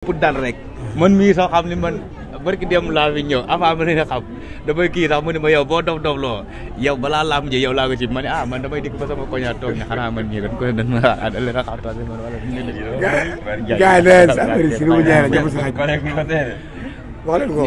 pour dal rek man mii sax xam ni man barki dem laa fi ñëw avant ma leen a xam damay kii sax mu ne ma yow boo dof loo yow balaa laam ji yow laa ko ci ma ne man damay dikk ba sama koñaat toog ne xanaa man mii dañ koy dañ ma leen a xam tase man wala gars yi nee sa affaire si lu mu jaay la jëm sa xaj wax leen ko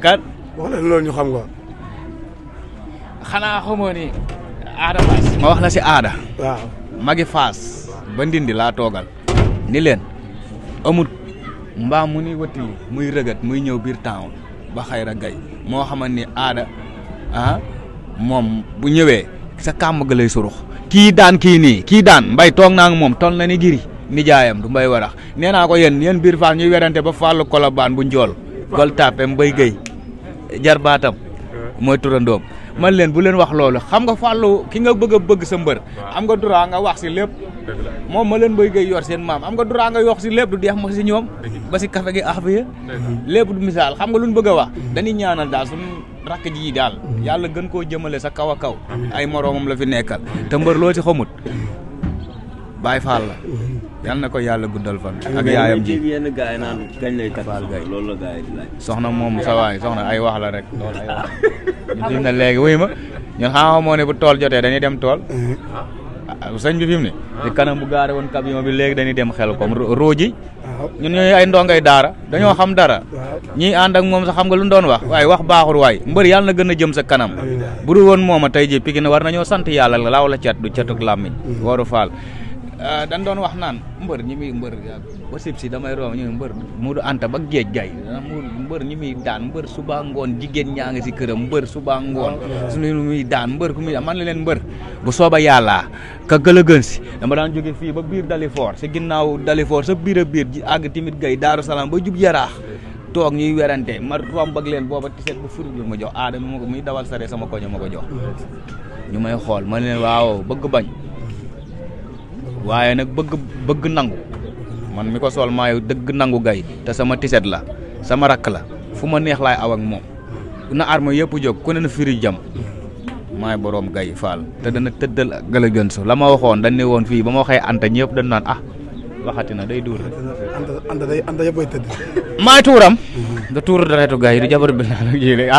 kat wax leen loolu ñu xam ko xanaa xamoo ni aada Fass ma wax la si aada waaw magi Fass ba ndindi laa toogal ni leen amul mbaam mu ni wëtti muy rëgat muy ñëw biir town ba xayra gay moo xamante ni aada moom bu ñëwee sa kàmm ga lay surux kii daan kii daan mbay toog naa ak moom toll na ni giri nijaayam du mbay warax nee naa ko yéen biir Fass ñuy werante ba Fallou Kolobaan bu njool gol tape mbay gay jarbaatam mooy turandoom man leen bu leen wax loolu xam nga Fallou ki nga bëgg sa mbër am nga droit nga wax si lépp moom ma leen mbay gay yor seen maam am nga droit nga wax si lépp du deex ma si ñoom ba si café gi axbiya lépp du misaal xam nga lu ñu bëgg a wax dañuy ñaanal daal suñu rakk ji daal yàlla gën koo jëmale sa kaw a kaw ay moroomam la fi nekkal te mbër loo ci xamut Baay Faal la yal na ko yàlla guddal fan ak yaayam ji yenn gars yi naan gañ lay takk loolu la gars yi di laaj soxna moom sa waay soxna ay wax la rek loolu ay wax ñu ne léegi wuy ma ñun xamaa moo ne bu tool jotee dañuy dem tool sëñ bi fi mu ne te kanam bu gaare woon camion bi léegi dañuy dem xel comme rooji ñun ñooy ay ndongay daara dañoo xam dara ñii ànd ak moom sax xam nga lu ñu doon wax waaye wax baaxul waay mbër yàlla na gën a jëm sa kanam bu dul woon mooma tey ji Pikine war nañoo sant yàlla laaw la cat du catuk làmmiñ waru faal dañ doon wax naan mbër ñi muy mbër ba sib si damay room ñu mbër mu du anta ba géej gay mbër ñi muy daan mbër suba ngoon jigéen ñaa ngi si këram mbër suba ngoon suñu muy daan mbër ku muy man la leen mbër bu sooba yàlla ka gël a gën si dama daan jóge fii ba biir Dalifor si ginnaaw Dalifor sa biir a biir ji àgg timit gay Daaru Salaam ba jub yaraax toog ñuy werante ma romb ak leen booba tiset bu furi ma jox aada mi ma ko muy dawal sare sama koño ma ko jox ñu may xool ma leen waaw bëgg bañ waaye nag bëgg nangu man mi ko sol maayo dëgg nangu gay te sama tiset la sama rakk la fu ma neex laay aw ak moom na arme yëpp jóg ku ne na firi jam maay boroom gay faal te dana tëddal gëla gën so la ma waxoon dañ ne woon fii ba ma waxee anta ñëpp dañ naan waxati na day duur rek anta yëpp ay tëdd maay tuuram da tuur dareetu gay du jabar bi naa jile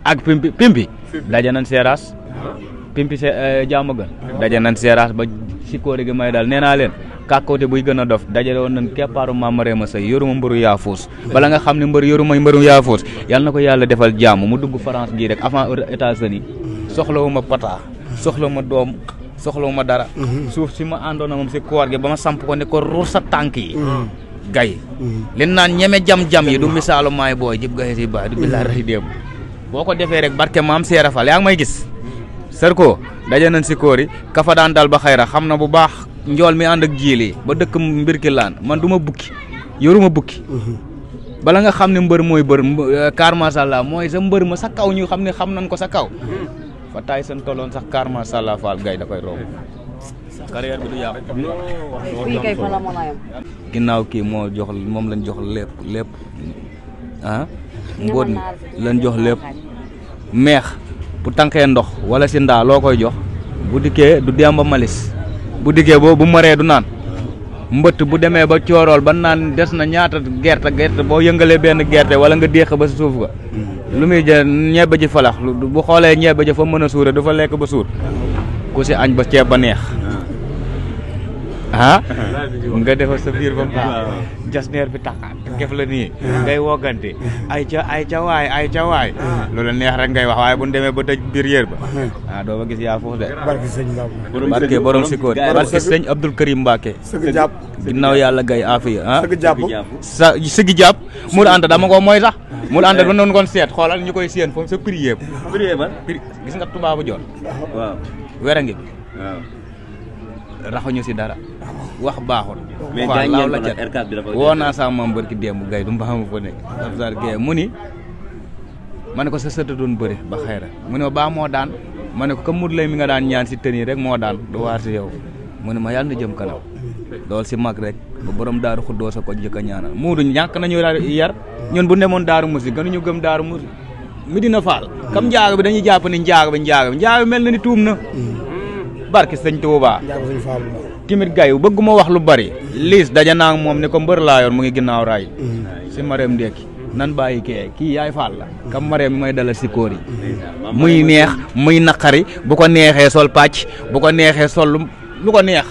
ak pimpi daje nañ seeraas pimpi jàmm gën daje nañ seeraas ba sikkoori gi may daal nee naa leen kàkkoote buy gën a dof dajale woon nañ keppaaru mamare ma say yoruma mbëru yaafuus bala nga xam ne yoruma mbëru yaafuus yal na ko yàlla defal jàmm mu dugg France gii rek avant États-Unis soxlawuma pata soxlawuma doom soxlawuma dara suuf si ma àndoona moom si koor gi ba ma samp ko ne ko ruur sa tànk yi gay leen naan ñeme jam-jam yi du misaalu maay booy jib gaxe si ba du billaa raxi déem boo ko defee rek barke maam seera fal yaa ngi may gis Sarko daje nañ si koor yi ka fa daan dal ba xayra xam na bu baax njool mi ànd ak jiili ba dëkk mbir ki laan man du ma bukki yoruma bukki bala nga xam ne mbër mooy bër kaar masàllaa mooy sa mbër ma sa kaw ñu xam ne xam nañ ko sa kaw fa taay seen toloon sax kaar masàllaa faal gay da koy romb carrière bi du yàqu ginnaaw kii moom lañ jox lépp mbóot mi lañ jox lépp meex bu tànkee ndox wala si ndaa loo koy jox bu dikkee du demba malis bu dikkee bu maree du naan mbëtt bu demee ba coorool ba naan des na ñaata gerte boo yëngalee benn gerte wala nga déex ba si suuf ga lu muy jël ñebe ji falax bu xoolee ñebe ji fa mën a suure du fa lekk ba suur ku si añ ba ceeb ba neex nga defal sa biir ba baax jasneer bi taxaat kef la nii ngay woggante ay ca waay loolu neex rek ngay wax waaye bu ñu demee ba tëj biir yéer ba doo ba gis yaa foofu de barke borom sikóor barke sëñ Abdul Karim Mbacke sëgg jàpp ginnaaw yàlla gay afiya sëgg jàpp sa sëgg jàpp mu anta dama ko mooy sax mu anta ba noonu kon seet xoolal ñu koy séen foofu sa prier gis nga tubaabu joor waaw werangi bi raxuñu si dara wax baaxul mais laaw la cat woo naa sama maam barki démb gay du mbaxama fa nekk absar gay mu ni ma ne ko sa sëta doon bëri ba xayra mu ne ma baa moo daan ma ne ko comme mud lay mi nga daan ñaan si tëni rek moo daan du waar si yow mu ne ma yàlla na jëm kanam loolu si mag rek ba borom daaru xuddoo sa ko jëkk a ñaanal muudu ñàkk nañu yar ñun bu demoon daaru musi gënuñu gëm daaru musi Medina Fall comme njaago bi dañuy jàpp ni njaago bi mel na ni tuum na barki sëñ Tuubaa timit gay bëgguma wax lu bari liis daja naa moom ni ko mbër laa yor mu ngi ginnaaw raay si mareem ndekki nan bàyyi kii yaay faal la kam mareem mi may dalal si kóor yi muy neex muy naqari bu ko neexee sol pàcc bu ko neexee sol lu ko neex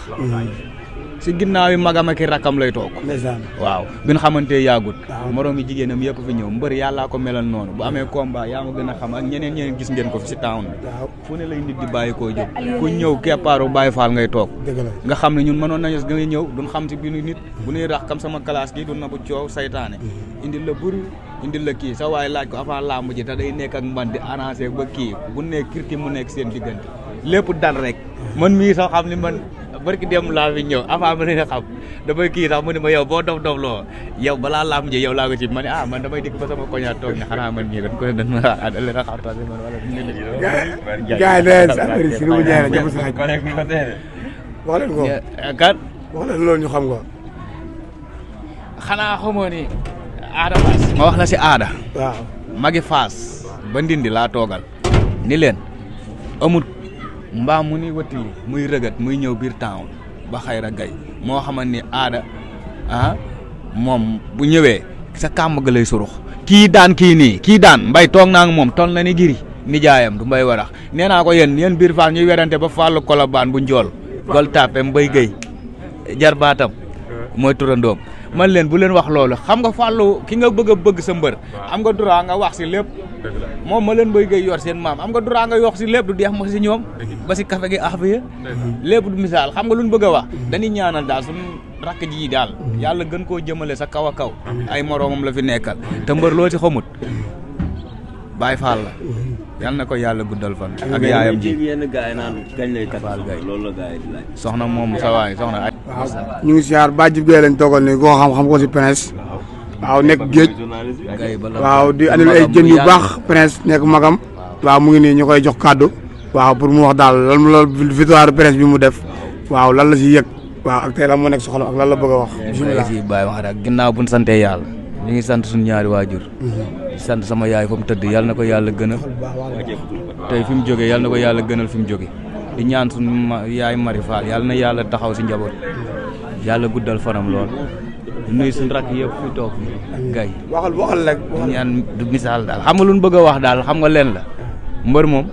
si ginnaaw yi magam ak rakkam lay toog waaw bi ñu xamante yàggut moroom yi jigéenam yëpp fi ñëw mbër yàllaa ko melal noonu bu amee combat yaa ma gën a xam ak ñeneen gis ngeen ko fi si town bi fu ne lay nit di bàyyi koo jóg ku ñëw keppaaru bàyyi faal ngay toog nga xam ne ñun mënoon nañu nga ñëw duñ xam si bi nit bu ñuy rax kam sama classe gi dun na bu coow saytaane indil la buri indil la kii sa waaye laaj ko avant lamb ji te day nekk ak man di arrangé ba kii bu nekk kirti mu nekk seen diggante lépp dal rek man mii sax xam ni man barki dem laa fi ñëw avant ma leen a xam damay kii sax mu ne ma yow boo dof loo yow balaa lamb ji yow laa ko ci ma ne man damay dikk ba sama koñaat toog ne xanaa man ñii dañ ko dañ ma leen a xam tase man wala gaay neen affaire si mu ñaare jëm sa wax leen ko kan wax leen loolu ñu xam ko xanaa xamoo ni aada Fass ma wax la si aada waaw magi Fass ba ndindi laa toogal ni leen amut mbaa mu ni wëttili muy rëgët muy ñëw biir town ba xayra gay moo xamante ni aada moom bu ñëwee sa kàmm ga lay surux kii daan mbay toog naa moom toll na ni giri nijaayam du mbay warax nee naa ko yéen biir Fass ñuy werante ba Fallou Kolobaan bu njool gol tape mbay gay jarbaatam mooy turandoom man leen bu leen wax loolu xam nga Fallou ki nga bëgg sa mbër am nga droit nga wax si lépp moom ma leen bay gay yor seen maam am nga droit nga yox si lépp du deex ma si ñoom ba si café gi afiya lépp du misaal xam nga lu ñu bëgg a wax dañuy ñaanal daal suñu rakk ji daal yàlla gën koo jëmale sa kaw a kaw ay moroomam la fi nekkal te mbër loo si xamut Baay Faal la yal na ko yàlla guddal fan ak yaayam ji yenn gaay naan kañ lay Faal gay loolu la gaay di laaj soxna moom sa waay soxna ay ñu ngi siyaar Badji Gueye lañ toogal ni koo xam ko si Prince waaw nekk géej waaw di andil ay jën yu baax Prince nekk magam waaw mu ngi nii ñu koy jox kàddu waaw pour mu wax daal lan loolu victoire Prince bi mu def waaw lan la si yëg waaw ak tey lan moo nekk soxla ak lan la bëgg a wax bismillah si bàyyi wax rek ginnaaw buñ sante yàlla ñu ngi sant suñu ñaari waajur di sant sama yaay fa mu tëdd yàlla na ko yàlla gënal tey fi mu jógee yàlla na ko yàlla gënal fi mu jóge di ñaan suñu yaay Mari Fall yàlla na yàlla taxaw si njaboot yàlla guddal fanam lool di nuyu suñu rakk yëpp fi toog fi gay waxal rek ñaan du misaal daal xam nga lu ñu bëgg a wax daal xam nga leen la mbër moom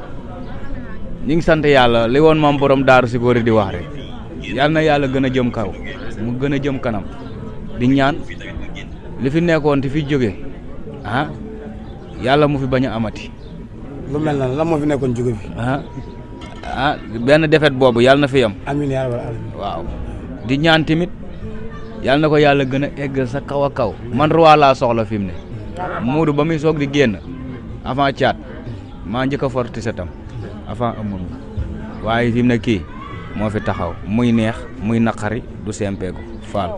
ñu ngi sant yàlla li woon maam borom daaru si góori di wax rek yàlla na yàlla gën a jëm kaw mu gën a jëm kanam di ñaan li fi nekkoon te fi jóge yàlla mu fi bañ a amati lu mel na la moo fi nekkoon jóge fi benn defet boobu yàlla na fi yam amiin yaa rabbal aalamiin waaw di ñaan tamit yàlla na ko yàlla gën a egg sa kaw a kaw man roi laa soxla fi mu ne Moodu ba muy soog di génn avant caat maa njëkk a forti setam avant amoon waaye fi mu ne kii moo fi taxaw muy neex muy naqari du sempeeku faal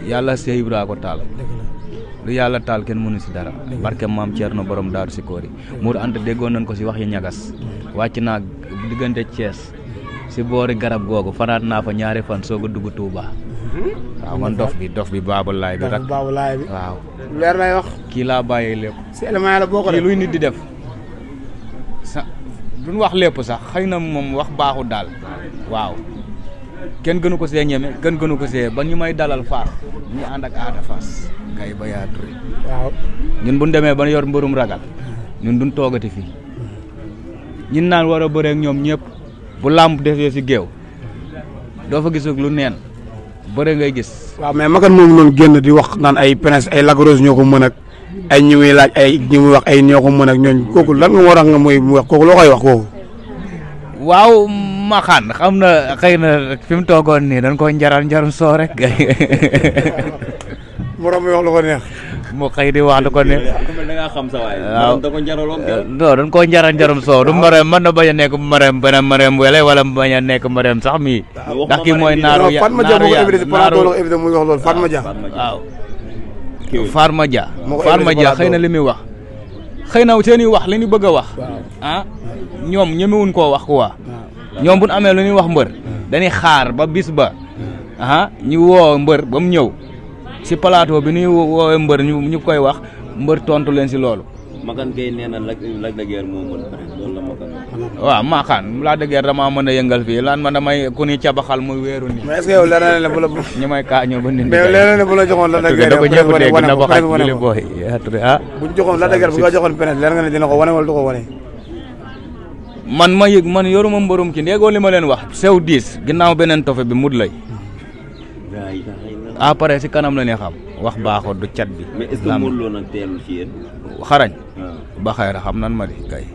yàlla Seex Ibra ko taal lu yàlla taal kenn mënu si dara barke maam Thierno borom daaru si koor yi Mour Anta déggoon nañ ko si wax yi ñagas wàcc naa diggante Thiès si boori garab googu fanaat naa fa ñaari fan soog a dugg Touba waaw man dof bi baabul laay bi rek waaw leer lay wax kii laa bàyyee lépp si élément yàlla boo ko kii luy nit di def sa duñ wax lépp sax xëy na moom wax baaxul daal waaw kenn gënu ko see ñeme kenn gënu ko see ba ñu may dalal Fass ñu ànd ak Ada Fass kay ba yaa turi waaw ñun buñ demee ba yor mbërum ragal ñun duñ toogati fii ñun naan war a bëreek ñoom ñëpp bu làmb defee si géew doo fa gis lu neen bëre ngay gis. waaw mais makan moom noonu génn di wax naan ay Prince ay Lac Rose ñoo ko mën ak ay ñi muy laaj ay ñi muy wax ay ñoo ko mën ak ñooñ kooku lan nga war a nga muy wax kooku loo koy wax kooku. waaw Maxaan xam na xëy na fi mu toogoon nii dañ ko njarum soo rek. morom mi wax lu ko neex. mu xëy di wax lu ko neex. da ngaa xam sa waay. waaw da ko njaraloon. non dañ koo njarum soo du mareem mën na bañ a nekk mareem wele wala bañ a nekk mareem sax mi. ndax kii mooy naaru ya Fatma Dia moo ko évité si plateau la ko évité muy wax loolu Fatma Dia. waaw Fatma Dia. Fatma Dia xëy na li muy wax. xëy na seen i wax li ñu bëgg a wax. ñoom ñemewuñ koo wax quoi. ñoom bu ñu amee lu ñuy wax mbër. dañuy xaar ba bis ba. ñu woo mbër ba mu ñëw. si plateau bi ñuy woowee mbër ñu koy wax mbër tontu leen si loolu. Makan Gueye nee na Lac de Guiers moo mën loolu la Makan. waaw maa xaan laa dëggeer damaa mën a yëngal fii lan man damay ku ni cabaxal muy wéeru ni mais est-ce que yow leer na ne bu la ñu may kaa ñoo ba nit mais leer na ne bu la joxoon la dëggeer da ko ñëpp dégg na ko xaj li bu booy ñu joxoon la dëggeer bu nga joxoon penes leer nga ne dina ko wane wala du ko wane man ma yëg man yoruma mbërum ki ndéegoo li ma leen wax sew 10 ginnaaw beneen tofe bi mud lay après si kanam la ne xam wax baaxoo du cat bi mais est-ce que Modou Lo nag teelul ci yéen xarañ ba xayra xam nan ma di kay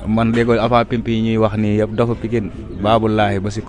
man déggoo avant pimpi yi ñuy wax nii yëpp dafa pikin baabulaahi ba si